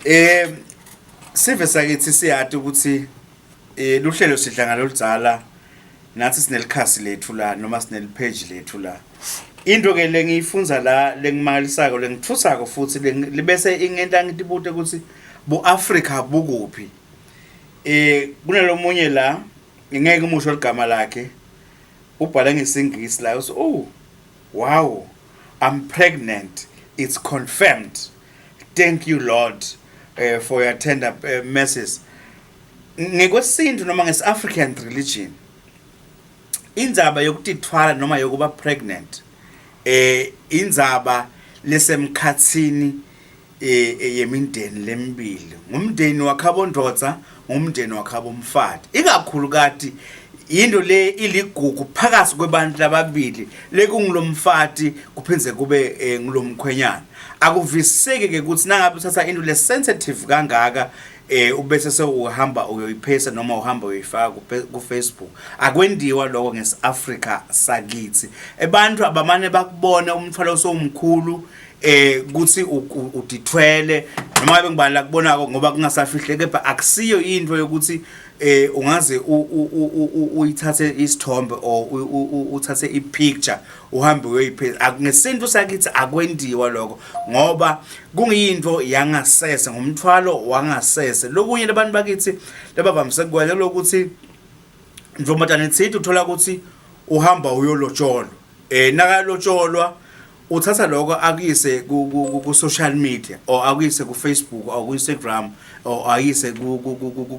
Eh sive sakithi siyati ukuthi eh luhlelo sidla ngaloludzala nathi sinelikhasi lethu la noma sinelipage lethu la. Into ke lengiyifunza la lengimangalisako lengithusako futhi libese ingenta ngitibute ukuthi bu-Afrika bukuphi. Eh kunalomunye la ngeke umusho ligama lakhe ubhale ngesingisi la uthi oh wow I'm pregnant it's confirmed thank you Lord uh, for your tender uh, mercies ngekwesintu noma ngesi-African religion indzaba yokutithwala noma yokuba pregnant eh indzaba lesemkhathini eh, eh yemindeni lemibili ngumndeni wakhabo ndodza ngumndeni wakhabo mfati ikakhulukati into le iligugu phakathi kwebantu lababili lekungulomfati kuphindze kube eh, ngulomkhwenyana akuvisiseki ke ukuthi nangabe uthatha into le sensitive kangaka eh ubese sewuhamba uyoyiphesa noma uhamba uyoyifaka ku Facebook akwendiwa lokho ngesiAfrica sakithi abantu abamane bakubone umthwalo sowumkhulu eh kuthi udithwele noma ngabe ngibani la kubonako ngoba kungasafihle kepha akusiyo into yokuthi eh ungaze uyithathe isithombe or uthathe ipicture uhambe uyoyipheza ngesintu sakithi akwendiwa lokho ngoba kungiyinto yangasese ngumthwalo wangasese lokunye labantu bakithi labavamise kukwenza lokuthi ntombazane thithi uthola ukuthi uhamba uyolotsholwa eh nakalotsholwa uthatha lokho akuyise ku social media or akuyise ku Facebook or ku Instagram or ayise ku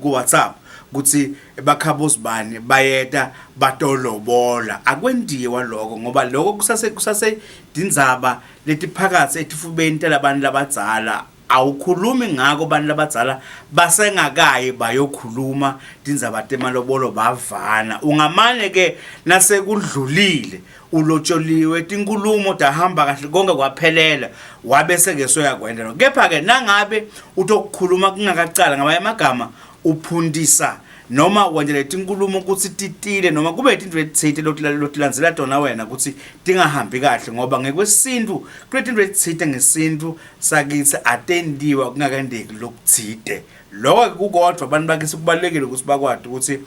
ku WhatsApp ukuthi bakhabo sibani bayeta batolobola akwendiwa lokho ngoba lokho kusase kusase dindzaba letiphakathi etifubeni talabantu labadzala awukhulumi ngako abantu labadzala basengakayi bayokhuluma tindzaba temalobolo bavana ungamane ke nasekudlulile ulotsholiwe tinkulumo tahamba kahle konke kwaphelela wabe seke soyakwenda lokho kepha ke nangabe utokukhuluma kungakacala ngamanye amagama uphundisa noma wenza letinkulumo ukuthi titile noma kube izinto etithite lotilandzela tona wena ukuthi tingahambi kahle ngoba ngekwesintu kunetinto etithite ngesintu sakithi atendiwa kungakendeki lokuthide lokho kukodwa abantu bakithi kubalulekile ukuthi bakwati ukuthi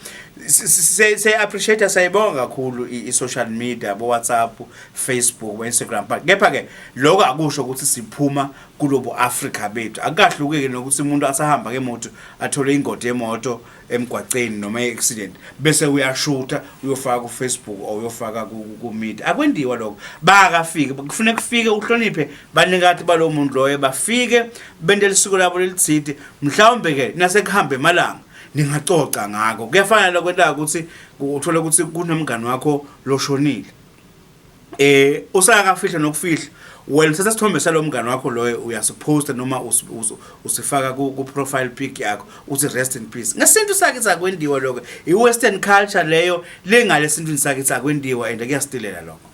siya-appreciate siyayibonga kakhulu i-social media bo-whatsapp facebook bo-instagram but kepha-ke lokho akusho ukuthi siphuma kulobo Afrika bethu akukahlukeki nokuthi umuntu asahamba ngemoto athole ingodi yemoto emgwaqeni noma i-accident bese uyashutha uyofaka ku-Facebook or uyofaka ku-media akwendiwa lokho bakafike kufuneka kufike uhloniphe banikati balowo muntu loyo bafike bente lisiko labo lelithide mhlawumbe ke nasekuhambe emalanga ningacoca ngako kuyafana lokwentaka ukuthi uthole ukuthi kunomngani wakho loshonile eh usakafihla nokufihla wena uthatha isithombe salo mngane wakho loyo uyasiposta noma usifaka ku profile pic yakho uthi rest in peace ngesintu sakhe sakwendiwa lokho i western culture leyo lengale esintwini sakhe sakwendiwa and kuyasitilela lokho.